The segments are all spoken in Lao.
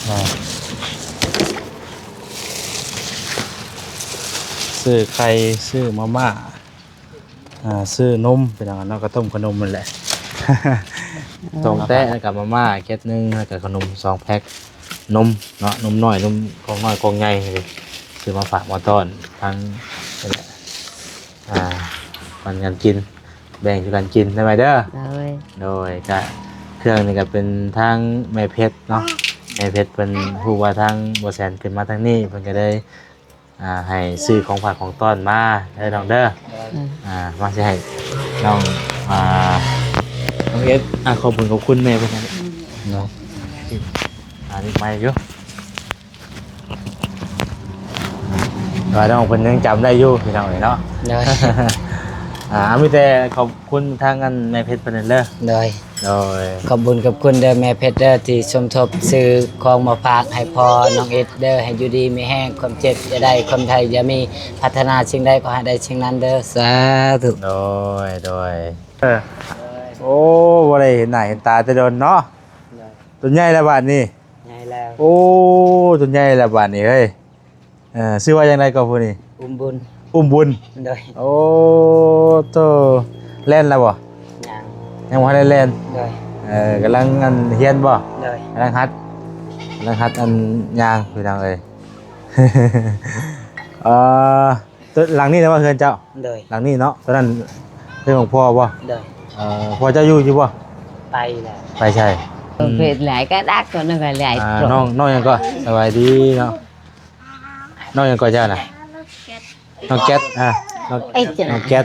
ອ່າ ຊື້ໄຂ່ ຊື້ມາມ່າ ອ່າ ຊື້ນົມ ພີ່ນ້ອງເນາະ ກະຕົ້ມຂະໜົມຫັ້ນແຫຼະ ສອງແຕະ ແລ້ວກະມາມ່າແກັດໜຶ່ງ ແລ້ວກະຂະໜົມສອງແພັກ ນົມເນາະ ນົມນ້ອຍ ນົມກອງນ້ອຍກອງໃຫຍ່ ຊື້ມາຝາກມາຕ້ອນທາງ ນີ້ແຫຼະ ອ່າ ປັນກັນກິນ ແບ່ງສູ່ກັນກິນເດີແມ່ເດີ. ໂດຍ ໂດຍ ກະເຄື່ອງນີ້ກະເປັນທາງແມ່ເພັດເນາະ ແມ່ເພັດເພິ່ນຮູ້ວ່າທາງບໍ່ແສນຂຶ້ນມາທາງນີ້ ເພິ່ນກະເລີຍ ອ່າ ໃຫ້ຊື້ຂອງຝາກຂອງຕ້ອນມາເດີນ້ອງເດີ. ໂດຍ ອ່າ ມາຊິໃຫ້ນ້ອງ ອ່າ ນ້ອງເອັດ ອ່າ ຂອບຄຸນ ຂອບຄຸນແມ່ເພິ່ນເນາະ ອ່າ ນີ້ໄມ້ຢູ່ ວ່ານ້ອງເພິ່ນຍັງຈຳໄດ້ຢູ່ພີ່ນ້ອງເອີຍເນາະ. ໂດຍ ອ່າ ມີແຕ່ຂອບຄຸນທາງອັນແມ່ເພັດເພິ່ນນັ້ນເດີ. ໂດຍ ໂດຍ ຂອບບຸນຂອບຄຸນເດີແມ່ເພັດເດີ ທີ່ສົມທົບຊື້ຂອງມາຝາກໃຫ້ພໍ່ນ້ອງເອັດເດີ ໃຫ້ຢູ່ດີມີແຮງ ຄວາມເຈັບຢ່າໄດ້ ຄວາມໄຂ້ຢ່າມີ ປາດຖະໜາສິ່ງໃດຂໍໃຫ້ໄດ້ສິ່ງນັ້ນເດີ ສາທຸ. ໂດຍ ໂດຍ ເອີ ໂອ້ ບໍ່ໄດ້ເຫັນໜ້າເຫັນຕາແຕ່ດົນເນາະ. ໂດຍ ຕົວໃຫຍ່ແລ້ວບາດນີ້ ໃຫຍ່ແລ້ວ ໂອ້ ຕົວໃຫຍ່ແລ້ວບາດນີ້ເຮີ້ຍ. ເອີ ຊື່ວ່າຈັ່ງໃດກໍຜູ້ນີ້? ອຸ້ມບຸນ. ອຸ້ມບຸນ. ໂດຍ ໂອ້ໂຕ ແລ່ນແລ້ວບໍ່? ຍັງ ຍັງບໍ່ທັນໄດ້ແລ່ນ. ໂດຍ ເອີ ກຳລັງອັນຮຽນບໍ່? ໂດຍ ກຳລັງຫັດ ກຳລັງຫັດອັນຍ່າງພີ່ນ້ອງເອີຍ. ເອີ ໂຕຫຼັງນີ້ແຫຼະວ່າເຮືອນເຈົ້າ? ໂດຍ ຫຼັງນີ້ເນາະ. ໂຕນັ້ນເຮືອນຂອງພໍ່ບໍ່? ໂດຍ ເອີ ພໍ່ເຈົ້າຢູ່ ຢູ່ບໍ່? ໄປແລ້ວ ໄປໃສ? ເພດຫຼາຍກະດັກ ໂຕນັ້ນກະຫຼາຍ ອ່າ ນ້ອງ ນ້ອງຫຍັງກໍ? ສະບາຍດີເນາະ. ນ້ອງຫຍັງກໍເຈົ້ານະ? ນ້ອງແກັດ ອ່າ ນ້ອງ ເອີຍ ນ້ອງແກັດ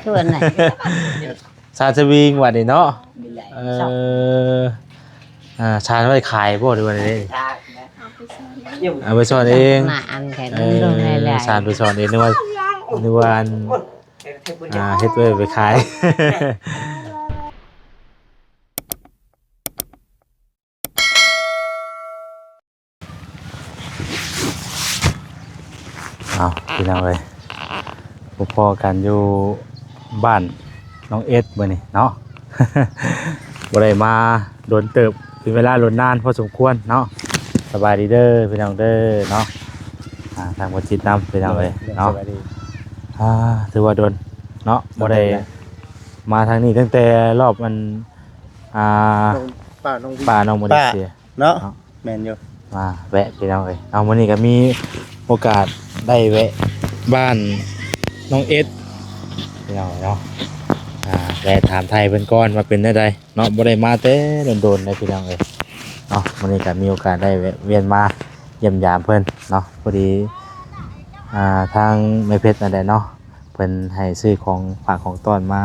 ຊານສະວິງ ບາດນີ້ເນາະ. ເອີ ອ່າ ຊານໄວ້ຂາຍບໍ່ ຫຼືວ່າໃດ? ເອົາໄປສ້ອນເອງ. ເອີ ຊານໄປສ້ອນເອງ ນຶກວ່າ ນຶກວ່າອັນ ອ່າ ເຮັດໄວ້ໄປຂາຍ. ເອົາ ພີ່ນ້ອງເອີຍ ພົບພໍ້ກັນຢູ່ບ້ານນ້ອງເອັດມື້ນີ້ເນາະ. ບໍ່ໄດ້ມາດົນເຕີບ ເປັນເວລາດົນນານພໍສົມຄວນເນາະ. ສະບາຍດີເດີພີ່ນ້ອງເດີເນາະ. ອ່າ ທາງບໍ່ຈິດນຳພີ່ນ້ອງເອີຍເນາະ. ສະບາຍດີ. ອ່າ ຖືວ່າດົນເນາະ ບໍ່ໄດ້ມາທາງນີ້ຕັ້ງແຕ່ລອບອັນ ອ່າ ນ້ອງ ປ້ານ້ອງ ປ້ານ້ອງມາເລເຊຍ ເນາະ ເນາະ ແມ່ນຢູ່ ມາແວະພີ່ນ້ອງເອີຍ. ເອົາ ມື້ນີ້ກໍມີໂອກາດໄດ້ແວະບ້ານນ້ອງເອັດພີ່ນ້ອງເນາະ. ອ່າ ແວະຖາມໄຖ່ເພິ່ນກ່ອນວ່າເປັນແນວໃດເນາະ ບໍ່ໄດ້ມາແຕ່ດົນໆ ເລີຍພີ່ນ້ອງເອີຍເນາະ. ມື້ນີ້ກໍມີໂອກາດໄດ້ແວະວຽນມາຢ້ຽມຢາມເພິ່ນເນາະ. ພໍດີ ອ່າ ທາງແມ່ເພັດນັ້ນແຫຼະເນາະ ເພິ່ນໃຫ້ຊື້ຂອງຝາກຂອງຕ້ອນມາ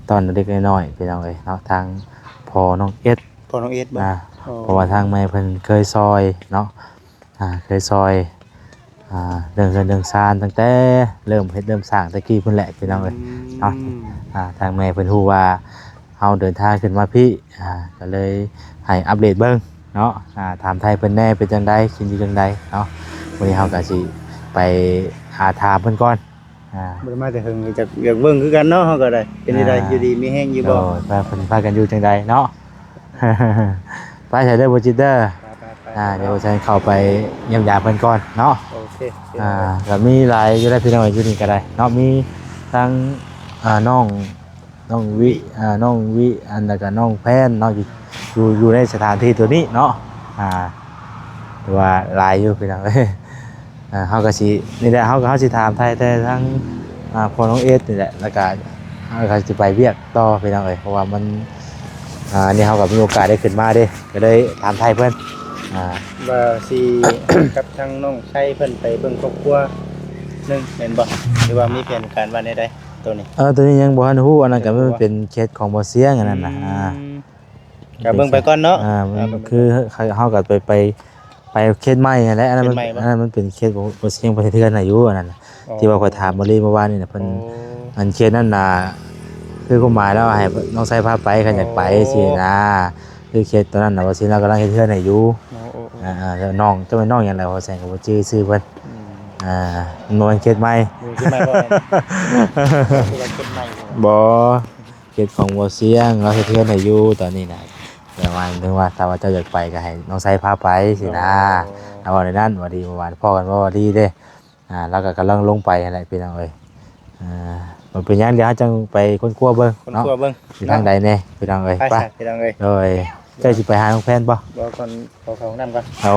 ຕ້ອນເລັກໆນ້ອຍໆ ພີ່ນ້ອງເອີຍເນາະ ທາງພໍ່ນ້ອງເອັດ ພໍ່ນ້ອງເອັດບໍ່? ອ່າ ເພາະວ່າທາງແມ່ເພິ່ນເຄີຍຊ່ອຍເນາະ ອ່າ ເຄີຍຊ່ອຍ ອ່າ ເລື່ອງເຮືອນເລື່ອງຊານ ຕັ້ງແຕ່ເລີ່ມເຮັດເລີ່ມສ້າງແຕ່ກີ້ພຸ້ນແຫຼະ ພີ່ນ້ອງເອີຍເນາະ. ອ່າ ທາງແມ່ເພິ່ນຮູ້ວ່າເຮົາເດີນທາງຂຶ້ນມາພີ້ ອ່າ ກໍເລີຍໃຫ້ອັບເດດເບິ່ງເນາະ. ອ່າ ຖາມໄຖ່ເພິ່ນແດ່ ເປັນຈັ່ງໃດ ກິນຢູ່ຈັ່ງໃດເນາະ. ມື້ນີ້ເຮົາກໍຊິໄປຫາຖາມເພິ່ນກ່ອນ. ອ່າ ບໍ່ໄດ້ມາແຕ່ເຫິງ ຢາກ ຢາກເບິ່ງຄືກັນເນາະ ເຮົາກໍໄດ້. ເປັນຈັ່ງໃດ ອ່າ ຢູ່ດີມີແຮງຢູ່ບໍ່? ໂດຍ ວ່າເພິ່ນພາກັນຢູ່ຈັ່ງໃດເນາະ. ໄປຊະເດີ ບໍ່ຈິດເດີ. ໄປໆໆ ອ່າ ດຽວບໍ່ແຊນເຂົ້າໄປຢ້ຽມຢາມເພິ່ນກ່ອນເນາະ. ໂອເຄ ອ່າ ກໍມີຫຼາຍຢູ່ແລ້ວພີ່ນ້ອງ ຢູ່ນີ້ກໍໄດ້ເນາະ. ມີທັງ ອ່າ ນ້ອງ ນ້ອງວິ ອ່າ ນ້ອງວິ ອັນ ແລ້ວກໍນ້ອງແພນເນາະ ຢູ່ ຢູ່ ຢູ່ໃນສະຖານທີ່ຕົວນີ້ເນາະ. ອ່າ ຖືວ່າຫຼາຍຢູ່ພີ່ນ້ອງເອີຍ. ອ່າ ເຮົາກໍຊິ ນີ້ແຫຼະ ເຮົາກໍ ເຮົາຊິຖາມໄຖ່ແຕ່ທາງ ອ່າ ພໍ່ນ້ອງເອສນີ້ແຫຼະ ແລ້ວກໍເຮົາກໍຊິໄປວຽກຕໍ່ພີ່ນ້ອງເອີຍ. ເພາະວ່າມັນ ອ່າ ອັນນີ້ເຮົາກໍມີໂອກາດໄດ້ຂຶ້ນມາເດ້ ກໍເລີຍຖາມໄຖ່ເພິ່ນ ອ່າ ວ່າຊິກັບທາງນ້ອງໄຊເພິ່ນໄປເບິ່ງຄອບຄົວໜຶ່ງແມ່ນບໍ່ ຫຼືວ່າມີແຜນການວ່າແນວໃດ? ໂຕນີ້ ເອີ ໂຕນີ້ຍັງບໍ່ທັນຮູ້. ອັນນັ້ນກໍມັນເປັນເຂດຂອງບໍ່ສຽງ ອັນນັ້ນນະ. ອືມ ອ່າ ກໍເບິ່ງໄປກ່ອນເນາະ. ອ່າ ມັນຄືເຮົາກໍໄປ ໄປ ໄປເຂດໃໝ່ຫັ້ນແຫຼະ. ອັນນັ້ນມັນ ເຂດໃໝ່ບໍ່? ອັນນັ້ນມັນເປັນເຂດບໍ່ ບໍ່ສຽງ ບໍ່ເຮັດເຮືອນໃຫ້ຢູ່ ອັນນັ້ນນະ. ອໍ ທີ່ວ່າຂ້ອຍຖາມມາລີເມື່ອວານນີ້ນະ ເພິ່ນ ອໍ ອັນເຂດນັ້ນນະ ຄືຄວາມໝາຍແລ້ວໃຫ້ນ້ອງໄຊພາໄປ ຄັນຢາກໄປ ອໍ ຊີ້ນະ. ຄືເຂດຕອນນັ້ນນະ ວ່າຊິລາວກຳລັງເຮັດເຮືອນໃຫ້ຢູ່. ອໍ ເອີ ເອີ ອ່າ ແລ້ວນ້ອງ ຈະແມ່ນນ້ອງຫຍັງແຫຼະ ວ່າແຊງກໍບໍ່ຈື່ຊື່ເພິ່ນ. ອືມ ອ່າ ມັນເຂດໃໝ່ ເຂດໃໝ່ບໍ່? ເຂດໃໝ່ບໍ່? ບໍ່ ເຂດຂອງບໍ່ສຽງ ລາວເຮັດເຮືອນໃຫ້ຢູ່ຕອນນີ້ນະ. ແຕ່ວ່າ ເຖິງວ່າ ຖ້າວ່າເຈົ້າຢາກໄປກໍໃຫ້ນ້ອງໄຊພາໄປຊີ້ນະ. ໂອ້ ລາວເວົ້າແນວນັ້ນ ວ່າດີ ເມື່ອວານພໍ້ກັນເວົ້າວ່າດີເດ້. ອ່າ ລາວກໍກຳລັງລົງໄປຫັ້ນແຫຼະ ພີ່ນ້ອງເອີຍ. ອ່າ ບໍ່ເປັນຫຍັງ ດຽວເຮົາຈັ່ງໄປຄົ້ນຄວ້າເບິ່ງ ຄົ້ນ ເນາະ ຄວ້າເບິ່ງ ຢູ່ທາງໃດແດ່ ພີ່ນ້ອງເອີຍ. ໄປ ໄປ ຊະ ພີ່ນ້ອງເອີຍ. ໂດຍ ເຈົ້າຊິໄປຫານ້ອງແພນບໍ່? ບໍ່ ກ່ອນ ຂໍເຂົ້າຫ້ອງນ້ຳກ່ອນ. ໂອ້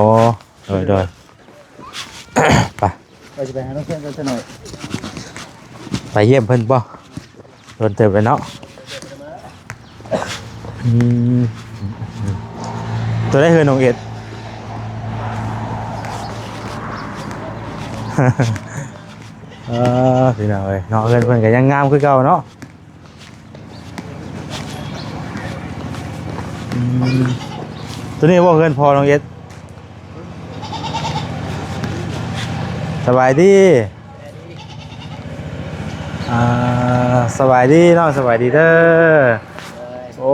ໂດຍ ໂດຍ ໄປ ວ່າຊິໄປຫານ້ອງແພນກ່ອນຊະໜ້ອຍ. ໄປຢ້ຽມເພິ່ນບໍ່? ໂດນເຕີບແລ້ວເນາະ. ອືມ ຕົວໃດເຮືອນນ້ອງເອັດ? ເອີ ພີ່ນ້ອງເອີຍເນາະ ເຮືອນເພິ່ນກໍຍັງງາມຄືເກົ່າເນາະ. ອືມ ຕົວນີ້ບໍ່ເຮືອນພໍ່ນ້ອງເອັດ? ສະບາຍດີ. ອ່າ ສະບາຍດີເນາະ ສະບາຍດີເດີ. ໂອ້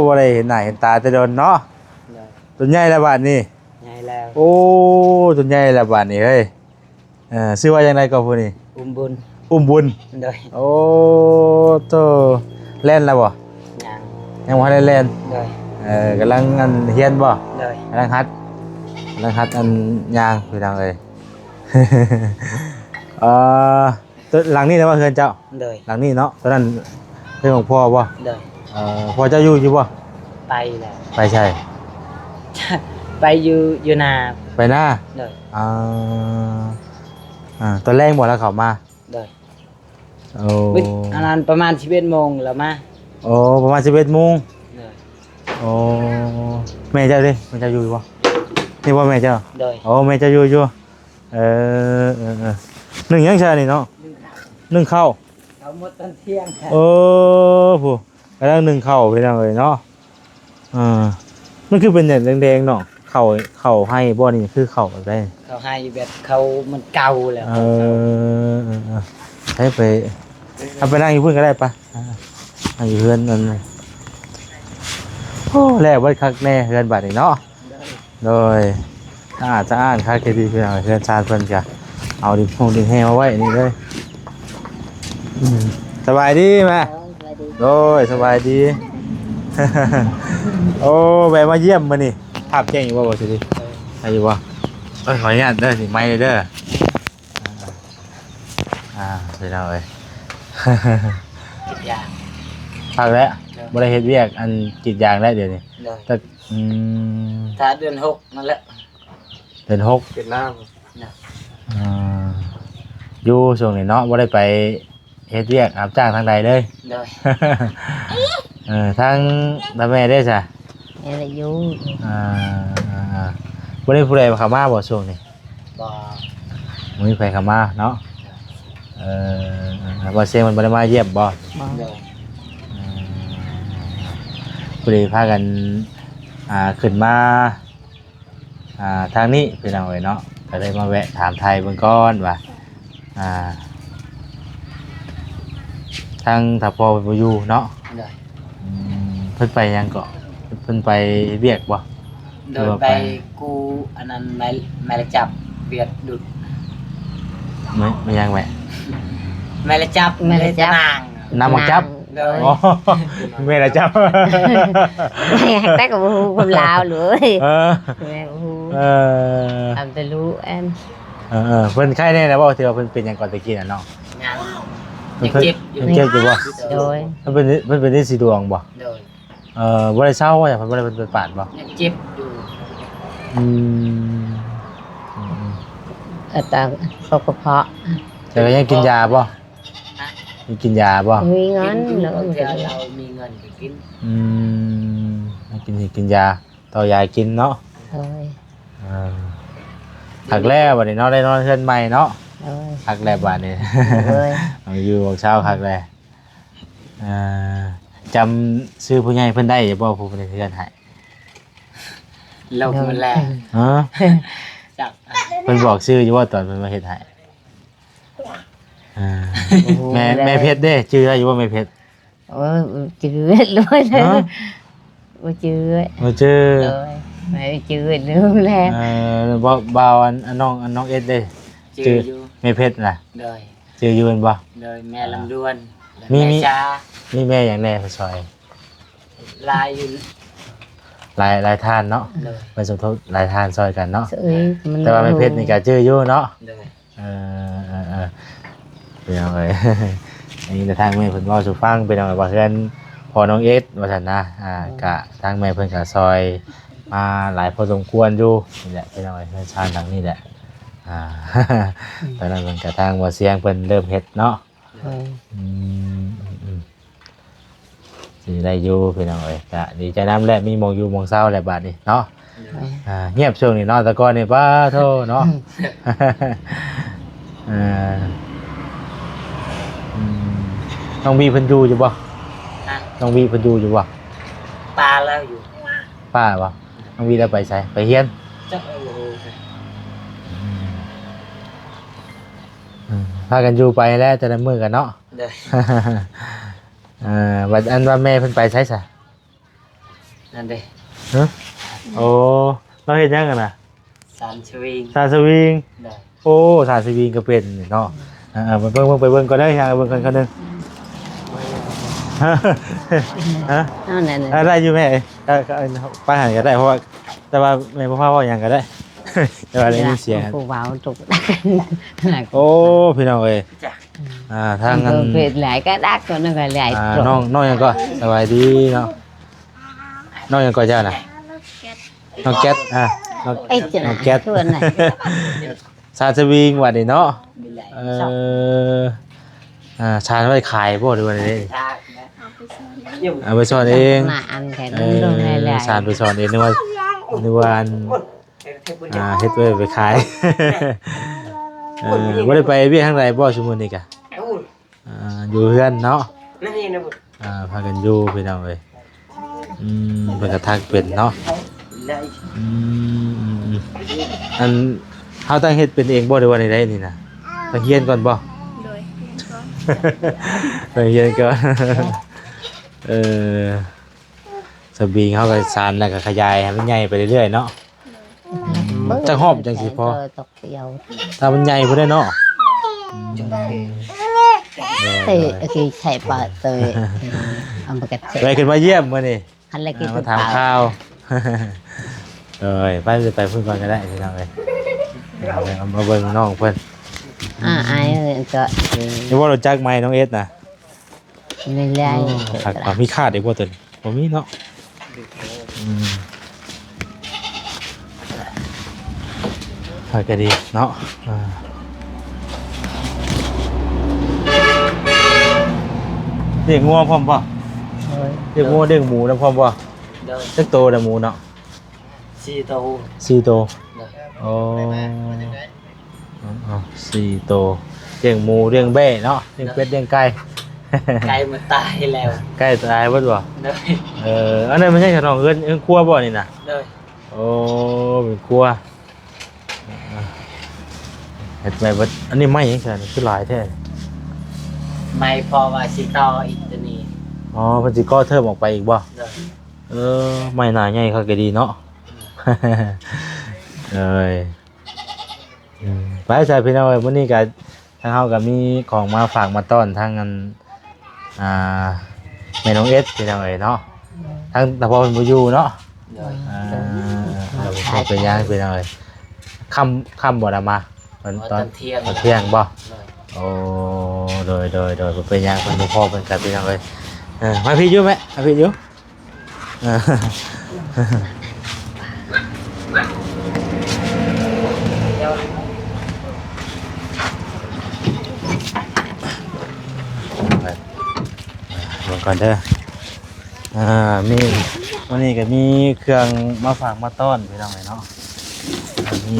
ບໍ່ໄດ້ເຫັນໜ້າເຫັນຕາແຕ່ດົນເນາະ. ໂດຍ ຕົນໃຫຍ່ແລ້ວບາດນີ້. ໃຫຍ່ແລ້ວ. ໂອ້ ຕົນໃຫຍ່ແລ້ວບາດນີ້ເຮີ້ຍ. ເອີ ຊື່ວ່າຈັ່ງໃດກໍຜູ້ນີ້? ອຸ້ມບຸນ. ອຸ້ມບຸນ. ໂດຍ. ໂອ້ ໂຕ ແລ່ນແລ້ວບໍ່? ຍັງ ຍັງບໍ່ທັນໄດ້ແລ່ນ. ໂດຍ. ເອີ ກຳລັງອັນຮຽນບໍ່? ໂດຍ. ກຳລັງຫັດ ກຳລັງຫັດອັນຍ່າງ ພີ່ນ້ອງເອີຍ. ເອີ ໂຕ ຫຼັງນີ້ແຫຼະວ່າເຮືອນເຈົ້າ? ໂດຍ. ຫຼັງນີ້ເນາະ. ໂຕນັ້ນເຮືອນຂອງພໍ່ບໍ່? ໂດຍ. ເອີ ພໍ່ເຈົ້າຢູ່ ຢູ່ບໍ່? ໄປແລ້ວ. ໄປໃສ? ໄປຢູ່ ຢູ່ນາ. ໄປນາ? ໂດຍ. ອ່າ ອ່າ ຕອນແລງບໍ່ລາວເຂົ້າມາ? ໂດຍ. ໂອ້ ມື້ອັນນັ້ນປະມານສິບເອັດໂມງລາວມາ. ໂອ້ ປະມານສິບເອັດໂມງ. ໂດຍ. ໂອ້ ແມ່ເຈົ້າເດ ແມ່ເຈົ້າຢູ່ບໍ່? ນີ້ບໍ່ແມ່ເຈົ້າ? ໂດຍ. ໂອ້ ແມ່ເຈົ້າຢູ່ ຢູ່. ເອີ ເອີ ເອີ ໜຶ້ງຫຍັງຊະນີ້ເນາະ? ໜຶ້ງເຂົ້າ ໜຶ້ງເຂົ້າ ເຂົ້າໝົດຕອນທ່ຽງ. ເອີ ຜູ້ກຳລັງໜຶ້ງເຂົ້າ ພີ່ນ້ອງເອີຍເນາະ. ເອີ ມັນຄືເປັນຫຍັງແດງໆເນາະ? ເຂົ້າ ເຂົ້າໄຮ່ບໍ່ນີ້ ຄືເຂົ້າແບບໃດ? ເຂົ້າໄຮ່ແບບເຂົ້າມັນເກົ່າແລ້ວ. ເອີ ເອີ ເອີ ໃຫ້ໄປ ເອົາໄປນັ່ງຢູ່ພຸ້ນກໍໄດ້ປະ ອ່າ ນັ່ງຢູ່ເຮືອນນັ້ນ. ໂອ້ ແລ້ວເບິດຄັກແນ່ເຮືອນບາດນີ້ເນາະ. ໂດຍ ສະອາດສະອ້ານຄັກແທ້ດີ ພີ່ນ້ອງ. ເຮືອນຊານເພິ່ນກະເອົາດິນໂຮງດິນແຮ່ມາໄວ້ນີ້ເລີຍ. ອືມ ສະບາຍດີແມ່? ໂດຍ ສະບາຍດີ. ໂອ້ ແວະມາຢ້ຽມມື້ນີ້ ພາບແຈ້ງຢູ່ບໍ່ ບໍ່ຊິດີ? ໄດ້ຢູ່ບໍ່? ເອີຍ ຂໍອະນຸຍາດເດີ ນີ້ໄມເດີ. ອ່າ ພີ່ນ້ອງເອີຍ ກຣີດຢາງ ພັກແລ້ວ. ໂດຍ. ບໍ່ໄດ້ເຮັດວຽກອັນກຣີດຢາງແລ້ວດຽວນີ້. ໂດຍ. ແຕ່ ອືມ ຖ້າເດືອນຫົກນັ້ນແຫຼະ ເດືອນຫົກ ເປັນນ້ຳ. ອ່າ ຢູ່ຊ່ວງນີ້ເນາະ ບໍ່ໄດ້ໄປເຮັດວຽກຮັບຈ້າງທາງໃດເລີຍ. ໂດຍ. ເອີ ທາງຕາແມ່ເດ້ຊະ? ຍັງໄດ້ຢູ່. ອ່າ ບໍ່ໄດ້ຜູ້ໃດເຂົ້າມາບໍ່ຊ່ວງນີ້? ບໍ່ ບໍ່ມີໃຜເຂົ້າມາເນາະ. ເອີ ບໍ່ເຊງເພິ່ນບໍ່ໄດ້ມາຢ້ຽມບໍ່? ບໍ່. ໂດຍ. ອືມ ພໍດີພາກັນ ອ່າ ຂຶ້ນມາ ອ່າ ທາງນີ້ ພີ່ນ້ອງເອີຍເນາະ ກໍເລີຍມາແວະຖາມໄຖ່ເບິ່ງກ່ອນວ່າ ອ່າ ທາງຖ້າພໍ່ເພິ່ນບໍ່ຢູ່ເນາະ. ໂດຍ. ອືມ ເພິ່ນໄປຫຍັງເກາະ? ເພິ່ນໄປເຮັດວຽກບໍ່? ໂດຍ. ຫຼືວ່າໄປ ໄປກູ້ອັນນັ້ນ ໄມ້ ໄມ້ລະຈັບ ວຽກດຸດ. ແມ່ນ ແມ່ນຫຍັງແມ່? ໄມ້ລະຈັບ ໄມ້ລະຈັບ ນາງ ນາງໝາກຈັບ. ໂດຍ. ອໍ ແມ່ລະຈັບ ແຕ່ກໍບໍ່ຮູ້ຄວາມລາວເລີຍ. ເອີ ແມ່ບໍ່ຮູ້. ເອີ ຕາມແຕ່ຮູ້ແອນ. ເອີໆ ເພິ່ນໄຂ້ແນ່ແລ້ວບໍ່? ທີ່ວ່າເພິ່ນເປັນຫຍັງກ່ອນແຕ່ກີ້ນະນ້ອງ? ຍັງ ເພິ່ນ ຍັງເຈັບຢູ່ ຍັງເຈັບຢູ່ບໍ່? ໂດຍ. ມັນເປັນ ມັນເປັນລິນສີດວງບໍ່? ໂດຍ. ເອີ ບໍ່ໄດ້ເຊົາຫຍັງ ເພິ່ນບໍ່ໄດ້ ເພິ່ນໄປປາດບໍ່? ຍັງເຈັບຢູ່. ອືມ ອືມໆ ເອີ ຕາ ເຂົາກະເພາະ. ແຕ່ກໍຍັງກິນຢາບໍ່? ຮະ? ຍັງກິນຢາບໍ່? ມີເງິນ ກິນຢູ່ ເນາະ ບາງເທື່ອເຮົາມີເງິນກໍກິນ. ອືມ ໃຫ້ກິນ ໃຫ້ກິນຢາ ຕໍ່ຢາກິນເນາະ. ໂດຍ. ເອີ ຄັກແລ້ວບາດນີ້ເນາະ ໄດ້ນອນເຮືອນໃໝ່ເນາະ. ໂດຍ. ຄັກແລ້ວບາດນີ້. ໂດຍ. ເອົາຢູ່ເອົາເຊົາຄັກແລ້ວ. ເອີ ຈຳຊື່ຜູ້ໃຫຍ່ເພິ່ນໄດ້ຢູ່ບໍ່ ຜູ້ເຮັດເຮືອນໃຫ້? ລົບໝົດແລ້ວ. ຮະ? ຈັກ ເພິ່ນບອກຊື່ຢູ່ບໍ່ຕອນເພິ່ນມາເຮັດໃຫ້? ເອີ ໂອ້ໂຫ ແມ່ ແມ່ເພັດເດ້ ຈື່ໄດ້ຢູ່ບໍ່ແມ່ເພັດ? ໂອ້ຍ ຈື່ເລີຍ. ຮະ? ບໍ່ຈື່. ບໍ່ຈື່. ໂດຍ ແມ່ຈື່ເລີຍແຫຼະ. ເອີ ບໍ່ ບ່າວ ອັນ ອັນນ້ອງ ອັນນ້ອງເອັດເດ້ ຈື່ຢູ່ ຈື່ແມ່ເພັດນະ. ໂດຍ. ຈື່ຢູ່ແມ່ນບໍ່? ໂດຍ. ແມ່ລຳດວນ ມີ ແມ່ ມີ ຊາ ມີແມ່ຫຍັງແດ່ ພໍ່ຊອຍ? ຫຼາຍຢູ່. ຫຼາຍ ຫຼາຍທ່ານເນາະ ໂດຍ ໄປສົມທົບຫຼາຍທ່ານຊ່ອຍກັນເນາະ ເອີຍ ມັນ ແຕ່ວ່າແມ່ເພັດນີ້ກໍຈື່ຢູ່ເນາະ ໂດຍ ເອີ ເອີ ເອີ ພີ່ນ້ອງເອີຍ ອັນນີ້ແຕ່ທາງແມ່ເພິ່ນເວົ້າສູ່ຟັງ ພີ່ນ້ອງເອີຍ ວ່າເຮືອນພໍ່ນ້ອງເອສວ່າຊັ້ນນະ ອ່າ ອືມ ກະທາງແມ່ເພິ່ນກະຊ່ອຍມາຫຼາຍພໍສົມຄວນຢູ່ ນີ້ແຫຼະ ພີ່ນ້ອງເອີຍ ເຮືອນຊານຫຼັງນີ້ແຫຼະ ອ່າ ອືມ ຕອນນັ້ນເພິ່ນກະທາງບໍ່ສຽງເພິ່ນເລີ່ມເຮັດເນາະ ໂດຍ ອືມ ອືມ ອືມ ຊິໄດ້ຢູ່ພີ່ນ້ອງເອີຍ ກະດີໃຈນຳແຫຼະ ມີໝ່ອງຢູ່ໝ່ອງເຊົາແຫຼະບາດນີ້ເນາະ ໂດຍ ອ່າ ງຽບຊ່ວງນີ້ເນາະ ແຕ່ກ່ອນນີ້ ປາໂທເນາະ ອືມ ເອີ ອືມ ນ້ອງວີເພິ່ນຢູ່ຢູ່ບໍ່? ຮະ? ນ້ອງວີເພິ່ນຢູ່ຢູ່ບໍ່? ປາລາວຢູ່ ປາບໍ່? ນ້ອງວີລາວໄປໃສ? ໄປຮຽນ? ຈັກ ເອີ ອືມ ເອີ ພາກັນຢູ່ໄປແຫຼະ ແຕ່ລະມື້ກັນເນາະ ໂດຍ ເອີ ບັດ ອັນວ່າແມ່ເພິ່ນໄປໃສຊະ? ນັ້ນເດ້ ຮະ? ໂອ້ ລາວເຮັດຫຍັງຫັ້ນນະ? ສານສະວິງ ສານສະວິງ ໂດຍ ໂອ້ ສານສະວິງກໍເປັນເນາະ ເອີ ເອີ ໄປເບິ່ງ ເບິ່ງ ໄປເບິ່ງກ່ອນເດີ ຍ່າງໄປເບິ່ງກ່ອນ ຄົນໜຶ່ງ ຮະ? ເອົານັ້ນ ເອີ ໄດ້ຢູ່ແມ່ ເອີ ເອີ ໄປຫັ້ນກໍໄດ້ ເພາະວ່າ ແຕ່ວ່າແມ່ບໍ່ພາເວົ້າຫຍັງກໍໄດ້ ແຕ່ວ່າໄດ້ຍິນສຽງ ຜູ້ເວົ້າທຸກ ໂອ້ ພີ່ນ້ອງເອີຍ ອ່າ ທາງອັນ ເພິ່ນເຮັດຫຼາຍກະດັກ ກໍນັ້ນກໍຫຼາຍ ອ່າ ນ້ອງ ນ້ອງຫຍັງກໍ ສະບາຍດີເນາະ ນ້ອງຫຍັງກໍເຈົ້ານະ? ນ້ອງແກັດ ອ່າ ນ້ອງ ເອີ ນ້ອງແກັດ ຊານສະວິງ ບັດນີ້ເນາະ ເອີ ອ່າ ຊານໄວ້ຂາຍບໍ່ ຫຼືວ່າໃດ? ເອົາໄປສ້ອນເອງ ເອີ ຊານໄປສ້ອນເອງ ນຶກວ່າ ນຶກວ່າອັນ ອ່າ ເຮັດໄວ້ໄປຂາຍ ເອີ ບໍ່ໄດ້ໄປວຽກທາງໃດບໍ່ຊຸມື້ນີ້ກະ? ອ່າ ຢູ່ເຮືອນເນາະ ອ່າ ພາກັນຢູ່ພີ່ນ້ອງເອີຍ ອືມ ເພິ່ນກໍທັກເປັນເນາະ ອືມ ອັນ ເຮົາຕ້ອງເຮັດເປັນເອງບໍ່ ຫຼືວ່າໃດໆນີ້ນະ? ຕ້ອງຮຽນກ່ອນບໍ່? ໂດຍ ຮຽນກ່ອນ ຕ້ອງຮຽນກ່ອນ ເອີ ສະວິງເຮົາກໍສານ ແລ້ວກໍຂະຫຍາຍໃຫ້ມັນໃຫຍ່ໄປເລື້ອຍໆເນາະ ອືມ ຈັກຮອບຈັ່ງຊິພໍ? ຖ້າມັນໃຫຍ່ພຸ້ນເດ້ເນາະ ເອີ ເອີ ຊິໃຊ້ປະເຕີຍ ເອີ ເອົາມາກັດ ໄດ້ຂຶ້ນມາຢ້ຽມມື້ນີ້ ຄັນລະກິນ ອ່າ ມາຖາມຂ່າວ ເອີຍ ໄປ ໄປພຸ້ນກ່ອນກໍໄດ້ພີ່ນ້ອງເອີຍ ເອົາມາເບິ່ງນ້ອງເພິ່ນ ອ່າ ອາຍກໍ ນີ້ບໍ່ຮູ້ຈັກໄໝ ນ້ອງເອສນະ? ນີ້ແຫຼະ ໂອ້ ຄັກ ມີຂາດອີກບໍ່ຕົວນີ້? ບໍ່ມີເນາະ ອືມ ຂ້ອຍກໍດີເນາະ ອ່າ ລ້ຽງງົວພ້ອມບໍ່? ໂດຍ ລ້ຽງງົວລ້ຽງໝູນຳພ້ອມບໍ່? ໂດຍ ຈັກໂຕລະໝູເນາະ? ສີ່ໂຕ ສີ່ໂຕ ໂດຍ ໂອ້ ເອົາ ເອົາ ສີ່ໂຕ ລ້ຽງໝູ ລ້ຽງແບ້ເນາະ ລ້ຽງເປັດ ລ້ຽງໄກ່ ໄກ່ມັນຕາຍແລ້ວ ໄກ່ຕາຍເບິດບໍ່? ໂດຍ ເອີ ອັນນັ້ນມັນຍັງຂະໜອງເຮືອນ ເຮືອນຄົວບໍ່ນີ້ນະ? ໂດຍ ໂອ້ ເປັນຄົວ ເຮັດໄວ້ເບິດ ອັນນີ້ໄມ້ຫຍັງຊັ້ນ ຄືຫຼາຍແທ້? ໄມ້ເພາະວ່າຊິຕໍ່ອີກຕົວນີ້ ອໍ ເພິ່ນຊິກໍ່ເທີມອອກໄປອີກບໍ່? ໂດຍ ເອີ ໄມ້ໜ້າໃຫຍ່ຄັກກະດີເນາະ ເອີຍ ອືມ ໄປຊະພີ່ນ້ອງເອີຍ ມື້ນີ້ກະ ທາງເຮົາກໍມີຂອງມາຝາກມາຕ້ອນທາງອັນ ອ່າ ແມ່ນ້ອງເອສ ພີ່ນ້ອງເອີຍເນາະ ໂດຍ ທາງຕາພໍ່ເພິ່ນບໍ່ຢູ່ເນາະ ໂດຍ ອ່າ ເອີ ບໍ່ເປັນຫຍັງພີ່ນ້ອງເອີຍ ຄ່ຳ ຄ່ຳບໍ່ລະມາ ຕອນ ຕອນ ຕອນທ່ຽງ ຕອນທ່ຽງບໍ່? ໂດຍ ໂອ້ ໂດຍ ໂດຍ ໂດຍ ບໍ່ເປັນຫຍັງ ເພິ່ນບໍ່ພໍ້ເພິ່ນກັນພີ່ນ້ອງເອີຍ ເອີ ມາພີ້ຢູ່ແມ່ ມາພີ້ຢູ່. ເບິ່ງກ່ອນເດີ ອ່າ ມີ ມື້ນີ້ກໍມີເຄື່ອງມາຝາກມາຕ້ອນພີ່ນ້ອງເອີຍເນາະ ມີ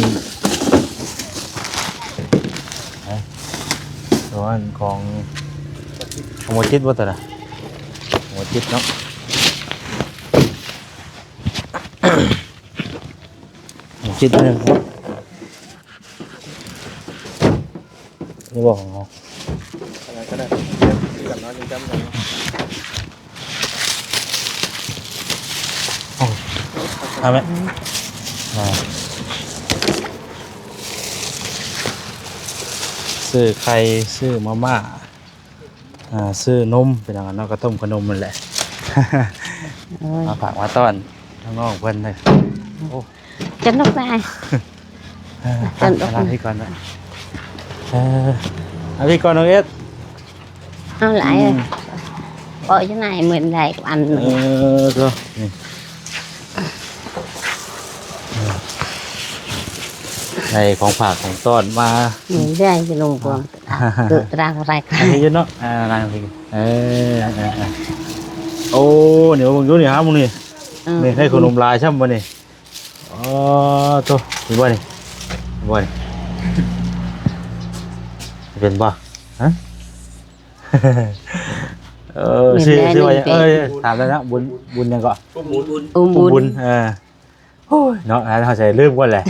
ຕົວນັ້ນຂອງ ຂອງໝໍຈິດບໍ່ຕົວນະ? ໝໍຈິດເນາະ ໝໍຈິດເນາະ ນີ້ບໍ່ຂອງເຮົາ ອັນນັ້ນກໍໄດ້ ກັນເນາະ ຍັງຈຳກັນເນາະ. ເອົາແມ່ ອ່າ ຊື້ໄຂ່ ຊື້ມາມ່າ ອ່າ ຊື້ນົມ ພີ່ນ້ອງເນາະ ເຂົ້າຕົ້ມເຂົ້ານົມນັ້ນແຫຼະ ໂອ້ຍ ມາຝາກມາຕ້ອນ ທາງນ້ອງເພິ່ນເດ້. ໂອ້ ຈັນນກໄດ້ ເອີ ຈັນນກ ເອົາພີ່ກ່ອນນະ. ເອີ ເອົາພີ່ກ່ອນ ນ້ອງເອສ. ເອົາຫຼາຍ ອືມ ເພາະຢູ່ໃນມື້ໃດກໍອັນ ເອີ ໂຕນີ້ ເອີ ໄດ້ຂອງຝາກຂອງຕ້ອນມາ ນີ້ໄດ້ຢູ່ລົງກວງ ເກີດຕາງໄດ້ ອັນນີ້ຢູ່ເນາະ ອ່າ ນາງ ເອີ ເອີ ເອີ ໂອ້ ນີ້ເບິ່ງດູນີ້ຫາ ມື້ນີ້ ເອີ ນີ້ໄດ້ຂະໜົມຫຼາຍຊ້ຳບັດນີ້. ອໍ ໂຕ ເຫັນບໍ່ນີ້ ເຫັນບໍ່ນີ້ ເປັນບໍ່? ຮະ ເອີ ຊື່ ຊື່ວ່າຫຍັງ? ເອີ ຖາມແລ້ວນະ ບຸນ ບຸນຫຍັງເກາະ? ອຸ້ມບຸນ ອຸ້ມບຸນ ອຸ້ມບຸນ ເອີ ໂອ້ຍເນາະ ເຮົາໃສ່ລືມກ່ອນແຫຼະ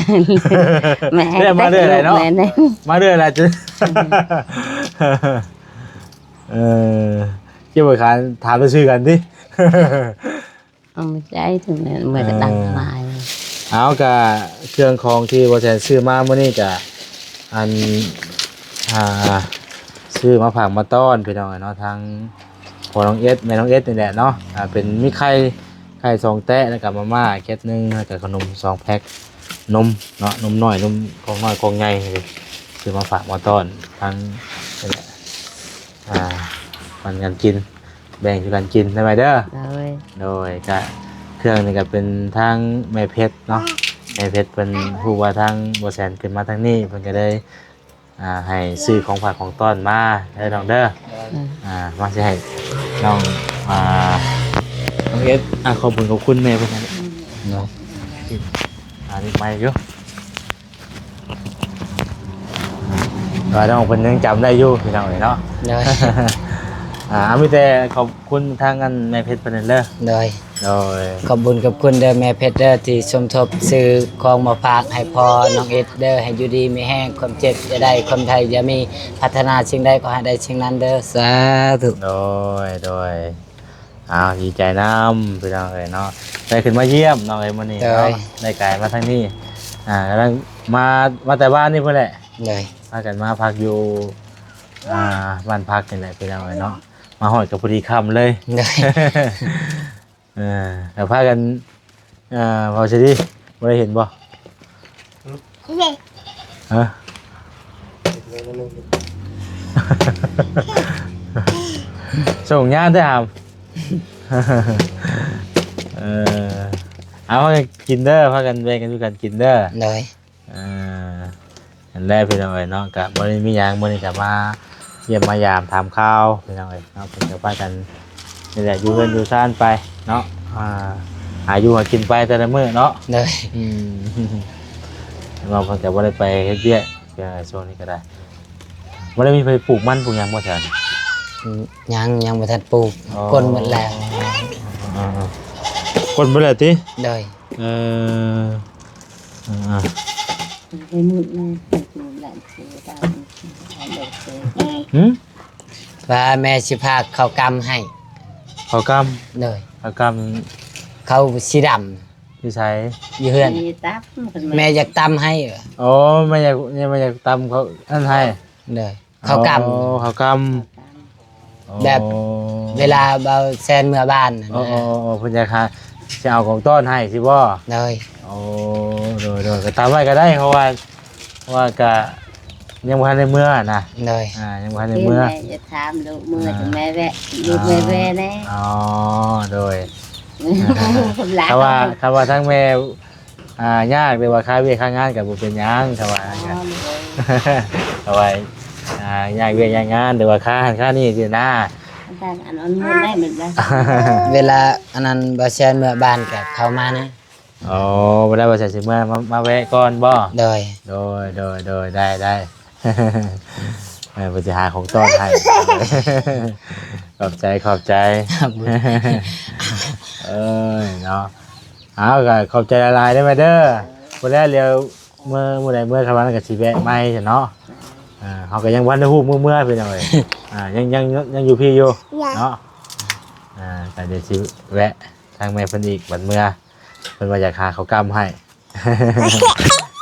ແມ່ນ ໄດ້ມາເລື້ອຍແຫຼະເນາະ ແມ່ນ ມາເລື້ອຍແຫຼະ ເອີ ເຈົ້າບໍ່ຄານຖາມຊື່ກັນຕິ. ເອົາໃຈເຖິງແມ່ນເມື່ອກະດັງຫຼາຍ. ເອົາ ກະເຄື່ອງຂອງທີ່ບໍ່ແສນຊື້ມາມື້ນີ້ກະ ອັນ ອ່າ ຊື້ມາຝາກມາຕ້ອນພີ່ນ້ອງເອີຍເນາະ ທັງພໍ່ນ້ອງເອສ ແມ່ນ້ອງເອສນີ້ແຫຼະເນາະ ອ່າ ເປັນມີໄຂ່ ໄຂ່ສອງແຕະ ແລ້ວກະມາມ່າແກັດໜຶ່ງ ແລ້ວກະຂະໜົມສອງແພັກ ນົມເນາະ ນົມນ້ອຍ ນົມກອງນ້ອຍກອງໃຫຍ່ ຊື້ມາຝາກມາຕ້ອນທັງ ນີ້ແຫຼະ ອ່າ ປັນກັນກິນ ແບ່ງສູ່ກັນກິນໄດ້ໄວເດີ. ໂດຍ ໂດຍ ກະເຄື່ອງນີ້ກະເປັນທາງແມ່ເພັດເນາະ ແມ່ເພັດເພິ່ນຮູ້ວ່າທາງບໍ່ແສນຂຶ້ນມາທາງນີ້ ເພິ່ນກະເລີຍ ອ່າ ໃຫ້ຊື້ຂອງຝາກຂອງຕ້ອນມາເດີນ້ອງເດີ. ໂດຍ ອ່າ ມາຊິໃຫ້ນ້ອງ ອ່າ ນ້ອງເອສ ອ່າ ຂອບຄຸນຂອບຄຸນແມ່ເພິ່ນເນາະ ອ່າ ນີ້ໄມ້ຢູ່. ວ່ານ້ອງເພິ່ນຍັງຈຳໄດ້ຢູ່ພີ່ນ້ອງເອີຍເນາະ. ໂດຍ ອ່າ ມີແຕ່ຂອບຄຸນທາງອັນແມ່ເພັດເພິ່ນນັ້ນເດີ. ໂດຍ ໂດຍ ຂອບບຸນຂອບຄຸນເດີແມ່ເພັດເດີ ທີ່ສົມທົບຊື້ຂອງມາຝາກໃຫ້ພໍ່ນ້ອງເອສເດີ ໃຫ້ຢູ່ດີມີແຮງ ຄວາມເຈັບຢ່າໄດ້ ຄວາມໄຂ້ຢ່າມີ ປາດຖະໜາສິ່ງໃດຂໍໃຫ້ໄດ້ສິ່ງນັ້ນເດີ ສາທຸ. ໂດຍ ໂດຍ ອ້າວ ດີໃຈນຳພີ່ນ້ອງເອີຍເນາະ ໄດ້ຂຶ້ນມາຢ້ຽມນ້ອງເອີຍມື້ນີ້ເນາະ. ໂດຍ ໄດ້ກາຍມາທາງນີ້ ອ່າ ກຳລັງມາ ມາແຕ່ບ້ານນີ້ພຸ້ນແຫຼະ. ໂດຍ ພາກັນມາພັກຢູ່ ອ່າ ບ້ານພັກນີ້ແຫຼະພີ່ນ້ອງເອີຍເນາະ ມາຮອດກໍພໍດີຄ່ຳເລີຍ. ໂດຍ ເອີ ແລ້ວພາກັນ ເອີ ເວົ້າຊະດີ ບໍ່ໄດ້ເຫັນບໍ່? ຮະ? ສົ່ງຍາມເດີຫາມ. ເອີ ເອົາ ພາກັນກິນເດີ ພາກັນແບ່ງກັນສູ່ກັນກິນເດີ. ໂດຍ ເອີ ນັ້ນແຫຼະພີ່ນ້ອງເອີຍເນາະ ກະບໍ່ໄດ້ມີຫຍັງ ມື້ນີ້ກະມາຢ້ຽມມາຢາມຖາມຂ່າວພີ່ນ້ອງເອີຍເນາະ ເພິ່ນກະພາກັນນີ້ແຫຼະ ຢູ່ເຮືອນຢູ່ຊານໄປເນາະ ອ່າ ຫາຢູ່ຫາກິນໄປແຕ່ລະມື້ເນາະ. ໂດຍ ອືມ ເນາະ ເພິ່ນກະບໍ່ໄດ້ໄປເຮັດວຽກ ຊ່ວງນີ້ກະໄດ້ ບໍ່ໄດ້ມີໃຜປູກມັນປູກຫຍັງບໍ່ແຖວນີ້? ອືມ ຍັງ ຍັງບໍ່ທັນປູກ ອໍ ກົ້ນໝົດແລ້ວ. ອ່າໆ ກົ້ນໝົດແລ້ວຕິ? ໂດຍ ເອີ ອ່າໆ ໄດ້ໝົດແລ້ວ ໝົດແລ້ວ ຄືວ່າ ຫືມ? ວ່າແມ່ຊິພາເຂົ້າກຳໃຫ້ ເຂົ້າກຳ? ໂດຍ ເຂົ້າກຳ ເຂົ້າສີດຳ. ຢູ່ໃສ? ຢູ່ເຮືອນ ແມ່ຢາກຕຳໃຫ້. ອໍ ແມ່ຢາກ ແມ່ຢາກຕຳເຂົ້າອັນໃຫ້. ໂດຍ ເຂົ້າກຳ ອໍ ເຂົ້າກຳ ແບບ ອໍ ເວລາບ່າວແຊນເມືອບ້ານນະ. ອໍໆໆ ເພິ່ນຢາກຫາ ຊິເອົາຂອງຕ້ອນໃຫ້ຊີ້ບໍ່? ໂດຍ ໂອ້ ໂດຍໆ ກໍຕຳໄວ້ກໍໄດ້ ເພາະວ່າ ເພາະວ່າກະຍັງບໍ່ທັນໄດ້ເມືອນະ. ໂດຍ ອ່າ ຍັງບໍ່ທັນໄດ້ເມືອ ແມ່ຈະຖາມລູກເມືອ ອ່າ ແມ່ແວະ ລູກແມ່ແວະແດ່. ອໍ ໂດຍ ຄັນວ່າ ຄັນວ່າທາງແມ່ ອ່າ ຍາກ ຫຼືວ່າຄາວຽກຄາງານກໍບໍ່ເປັນຫຍັງ ຖ້າວ່າ ອໍ ໂດຍ ຖ້າວ່າ ອ່າ ຍາກວຽກຍາກງານ ຫຼືວ່າຄາຫັ້ນຄານີ້ຊີ້ນະ. ອັນນັ້ນ ອັນນັ້ນ ເວລາອັນນັ້ນ ບ່າວແຊນເມືອບ້ານກໍເຂົ້າມານະ. ອໍ ບໍ່ໄດ້ວ່າຊິເມືອ ມາ ມາແວະກ່ອນບໍ່? ໂດຍ ໂດຍ ໂດຍ ໂດຍ ໄດ້ ໄດ້ ເອີ ເພິ່ນຊິຫາຂອງຕ້ອນໃຫ້. ຂອບໃຈ ຂອບໃຈ ເອີຍເນາະ. ເອົາ ກໍຂອບໃຈຫຼາຍໆເດີແມ່ເດີ. ພຸ້ນແຫຼະ ດຽວເມື່ອ ມື້ໃດເມື່ອຄັນວ່ານັ້ນກໍຊິແວະໃໝ່ຊັ້ນເນາະ. ເອີ ເຮົາກໍຍັງບໍ່ທັນໄດ້ຮູ້ມື້ເມືອພີ່ນ້ອງເອີຍ. ອ່າ ຍັງ ຍັງ ຍັງຢູ່ພີ້ຢູ່ເນາະ. ອ່າ ກໍດຽວຊິແວະທາງແມ່ເພິ່ນອີກບັດເມືອ ເພິ່ນວ່າຢາກຫາເຂົ້າກຳໃຫ້.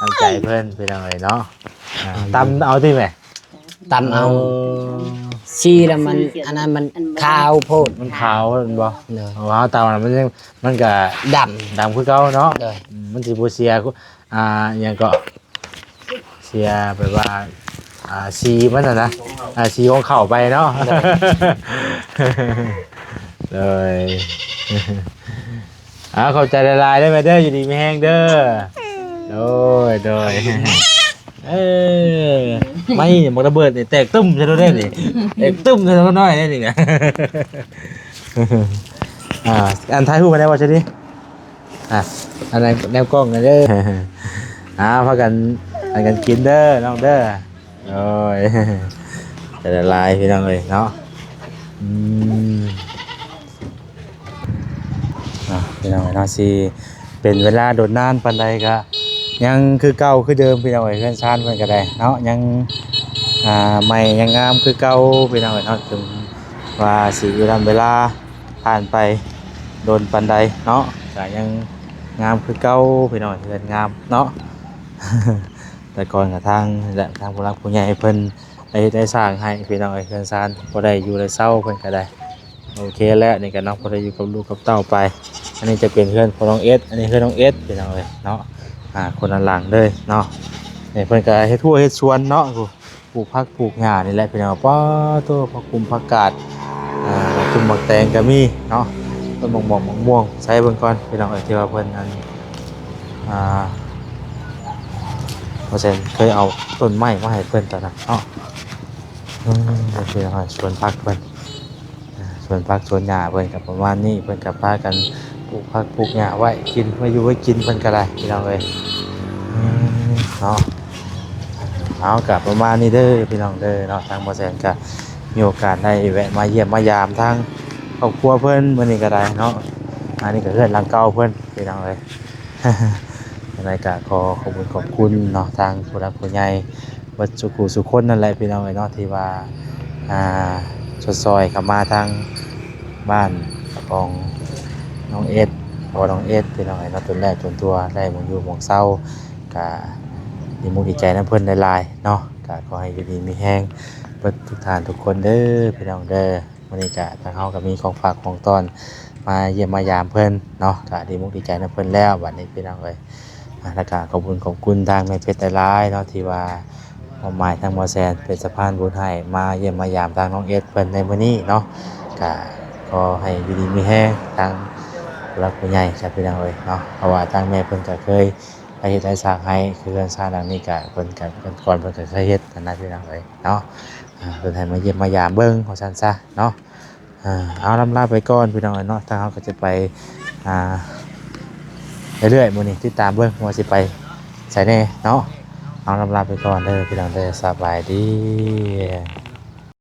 ນ້ຳໃຈເພິ່ນພີ່ນ້ອງເອີຍເນາະ. ອ່າ ຕຳເອົາຕິແມ່? ຕຳເອົາ ໂອ້ ສີລະມັນ ອັນນັ້ນມັນຂາວໂພດ ມັນຂາວແມ່ນບໍ່? ໂດຍ ເພາະວ່າເຮົາເຕົານະ ມັນຍັງ ມັນກະ ດຳ ດຳຄືເກົ່າເນາະ. ໂດຍ ອືມ ມັນຊິບໍ່ເສຍ ອ່າ ຫຍັງເກາະ ເສຍແບບວ່າ ອ່າ ສີມັນຫັ້ນນະ ອ່າ ສີຂອງເຂົ້າໄປເນາະ. ໂດຍ ໂດຍ ອ່າ ຂອບໃຈຫຼາຍໆເດີແມ່ເດີ ຢູ່ດີມີແຮງເດີ. ໂດຍ ໂດຍ ເອີ ໄມ້ບັກລະເບີດນີ້ແຕກຕຶ້ມຊະໂລດເດ້ນີ້ ແຕກຕຶ້ມຊະໂລດນ້ອຍເດ້ນີ້ນະ. ອ່າ ອັນຖ່າຍຮູບມາແລ້ວບໍ່ຊະນີ້? ອ່າ ອັນນັ້ນແນວກ້ອງນະເດີ. ອ່າ ພາກັນ ພາກັນກິນເດີນ້ອງເດີ. ໂອ້ຍ ຈະລະລາຍພີ່ນ້ອງເອີຍເນາະ. ອືມ ເນາະ ພີ່ນ້ອງເອີຍເນາະ ຊິເປັນເວລາດົນນານປານໃດກະຍັງຄືເກົ່າຄືເດີມພີ່ນ້ອງເອີຍ. ເຮືອນຊານເພິ່ນກະໄດ້ເນາະ ຍັງ ອ່າ ໃໝ່ຍັງງາມຄືເກົ່າພີ່ນ້ອງເອີຍເນາະ. ເຖິງວ່າຊິເວລາ ເວລາຜ່ານໄປດົນປານໃດເນາະ ກະຍັງງາມຄືເກົ່າພີ່ນ້ອງເອີຍ ເຮືອນງາມເນາະ. ແຕ່ກ່ອນກະທາງ ແລະ ທາງຜູ້ຫຼັກຜູ້ໃຫຍ່ເພິ່ນໄດ້ເຮັດໄດ້ສ້າງໃຫ້ພີ່ນ້ອງເອີຍ ເຮືອນຊານ ພໍໄດ້ຢູ່ໄດ້ເຊົາເພິ່ນກະໄດ້ ໂອເຄແລ້ວນີ້ກະເນາະ ພໍໄດ້ຢູ່ກັບລູກກັບເຕົ້າໄປ. ອັນນີ້ຈະເປັນເຮືອນຂອງນ້ອງເອັດ ອັນນີ້ເຮືອນນ້ອງເອັດພີ່ນ້ອງເອີຍເນາະ. ອ່າ ຄົນລະຫຼັງເລີຍເນາະ. ນີ້ເພິ່ນກະເຮັດຮົ້ວເຮັດສວນເນາະ ປູກຜັກປູກຫຍ້ານີ້ແຫຼະພີ່ນ້ອງ. ປາໂທ້ ຜັກກຸມຜັກກາດ ອ່າ ໝາກກຸມໝາກແຕງກະມີເນາະ. ຕົ້ນໝາກໝອກໝາກມ່ວງ ໃສ່ເບິ່ງກ່ອນພີ່ນ້ອງເອີຍ ທີ່ວ່າເພິ່ນອັນ ອ່າ ບໍ່ແຊນເຄີຍເອົາຕົ້ນໄມ້ມາໃຫ້ເພິ່ນຕອນນັ້ນເນາະ. ເອີ ພີ່ນ້ອງເອີຍ ສວນຜັກເພິ່ນ ອ່າ ສວນຜັກສວນຫຍ້າເພິ່ນກະປະມານນີ້ ເພິ່ນກະພາກັນປູກຜັກປູກຫຍ້າໄວ້ກິນ ໄວ້ຢູ່ໄວ້ກິນເພິ່ນກະໄດ້ພີ່ນ້ອງເອີຍ. ອືມ ເນາະ ເອົາ ກະປະມານນີ້ເດີພີ່ນ້ອງເດີເນາະ. ທາງບໍ່ແຊນກະມີໂອກາດໄດ້ແວະມາຢ້ຽມມາຢາມທາງຄອບຄົວເພິ່ນມື້ນີ້ກະໄດ້ເນາະ. ອັນນີ້ກະເຮືອນຫຼັງເກົ່າເພິ່ນພີ່ນ້ອງເອີຍ. ຈັ່ງໃດກະຂໍຂອບຄຸນຂອບຄຸນເນາະ ທາງຜູ້ຫຼັກຜູ້ໃຫຍ່ ເບິດສູ່ຄູ່ສູ່ຄົນນັ້ນແຫຼະພີ່ນ້ອງເອີຍເນາະ ທີ່ວ່າ ອ່າ ຊົດຊ່ອຍເຂົ້າມາທາງບ້ານຂອງນ້ອງເອັດ ພໍ່ນ້ອງເອັດພີ່ນ້ອງເອີຍເນາະ. ຈົນແລ້ວຈົນຕົວ ໄດ້ໝ່ອງຢູ່ໝ່ອງເຊົາ ກະດີມຸກດີໃຈນຳເພິ່ນຫຼາຍໆເນາະ. ກະຂໍໃຫ້ຢູ່ດີມີແຮງເບິດທຸກທ່ານທຸກຄົນເດີພີ່ນ້ອງເດີ. ມື້ນີ້ກະທາງເຮົາກະມີຂອງຝາກຂອງຕ້ອນມາຢ້ຽມມາຢາມເພິ່ນເນາະ ກະດີມຸກດີໃຈນຳເພິ່ນແລ້ວບັດນີ້ພີ່ນ້ອງເອີຍ. ອ່າ ແລ້ວກະຂອບຄຸນຂອບຄຸນທາງແມ່ເພັດຫຼາຍໆເນາະ ທີ່ວ່າມອບໝາຍທາງບໍ່ແຊນເປັນສະພານບຸນໃຫ້ມາຢ້ຽມມາຢາມທາງນ້ອງເອັດເພິ່ນໃນມື້ນີ້ເນາະ. ກະຂໍໃຫ້ຢູ່ດີມີແຮງທາງຜູ້ຫຼັກຜູ້ໃຫຍ່ຈ້ະພີ່ນ້ອງເອີຍເນາະ. ເພາະວ່າທາງແມ່ເພິ່ນກະເຄີຍໄດ້ເຮັດໄດ້ສ້າງໃຫ້ ຄືເຮືອນຊານຫຼັງນີ້ກະເພິ່ນກະ ກ່ອນເພິ່ນກະເຄີຍເຮັດຫັ້ນນະພີ່ນ້ອງເອີຍເນາະ. ອ່າ ເພິ່ນໃຫ້ມາຢ້ຽມມາຢາມເບິ່ງວ່າຊັ້ນຊະເນາະ. ອ່າ ເອົາ ລຳລາໄປກ່ອນພີ່ນ້ອງເອີຍເນາະ. ທາງເຮົາກະຈະໄປ ອ່າ ເລື້ອຍໆມື້ນີ້ ຕິດຕາມເບິ່ງວ່າຊິໄປໃສແດ່ເນາະ. ເອົາ ລຳລາໄປກ່ອນເດີພີ່ນ້ອງເດີ ສະບາຍດີ.